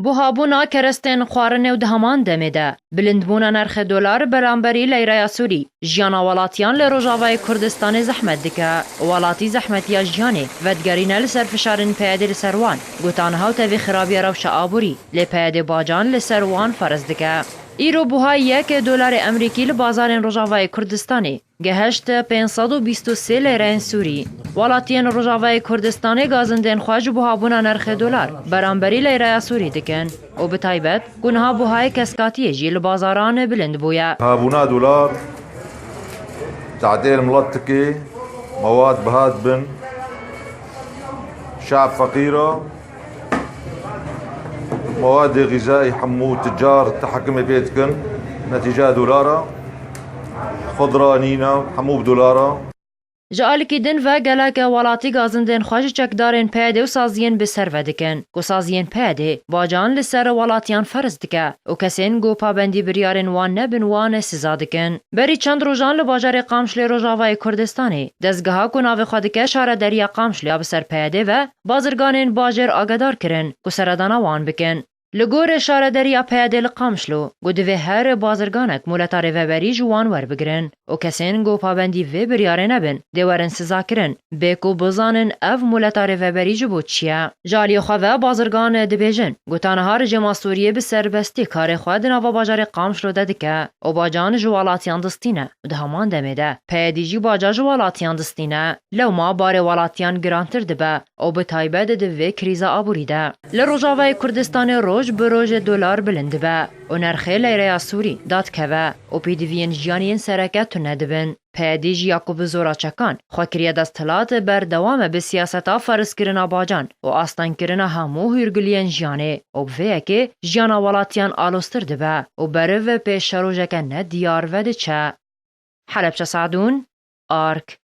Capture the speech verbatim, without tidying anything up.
Buhabûna kerestên xwarinê û di heman demê de bilindbûna nirxê dolar beramberî leyreya Sûrî jiyana welatiyan li Rojavayê Kurdistanê zehmet dike û welatî zehmetiya jiyanê vedigerîne li ser fişarên P Y D'ê li ser wan, ku ta niha û tevî xirabiya rewşa aborî, lê P Y D'ê bacan li ser wan ferz dike. Îro buhayî yek dolarê Emerîkî li bazarên Rojavayê Kurdistanê gehişt pênc sed û bîst û sê leyreyên Sûrî. Welatiyên Rojavayê Kurdistanê gazindên xwe ji buhabûna nirxê dolar beramberî leyreya Sûrî dikin û bi taybet ku niha buhayê keskatiyê jî li bazaran bilind bûye. Hebûna dolar tehdê li milet dike, mewad biha dibin, şe'b feqîr e. Mewad xîzayî hemû ticar tehekimê pê dikin netîceya dolara. Xudra nîne, hemû bi dolara. Ji alîkî din ve gelek welatî gazindên xwe ji çekdarên P Y D'ê û saziyên bi ser ve dikin, ku saziyên P Y D'ê bacan li ser welatiyan ferz dike û kesên ku pabendî biryarên wan nebin wan siza dikin. Berî çend rojan li bajarê Qamişlê Rojavayê Kurdistanê dezgeha ku navê xwe dike Şarederiya Qamişlo ya bi ser P Y D'ê ve bazirganên bajêr agadar kirin ku seredana wan bikin. Li gorî Şarederiya P Y D'ê li Qamişlo, ku divê her bazirganek mûleta rêveberî ji wan werbigirin û kesên ku pabendî vê biryarê nebin, dê werin sizakirin, bê ku bizanin ev mûleta rêveberî ji bo çi ye. Ji aliyê xwe ve bazirgan dibêjin, ku ta niha rejîma Sûriyê bi serbestî karê xwe di nava bajarê Qamişlo de dike û bacan ji welatiyan distîne û di heman demê de P Y D'ê jî baca ji welatiyan distîne. Lewma barê welatiyan girantir dibe û bi taybet di vê krîza aborî de. Li Rojavayê Kurdistanê roj bi roj dolar bilind dibe û nirxê leyreya Sûrî dadikeve û pêdiviyên jiyanê yên sereke tune dibin. P Y D'ê jî ya ku bi zora çekan xwe kiriye desthilat, berdewam e bi siyaseta ferzkirina bacan û astengkirina hemû hûrguliyên jiyanê û bi vê yekê jiyana welatiyan aloztir dibe û beriv pê şerojeke nediyar ve diçe. Helebçe Sadûn, Ark.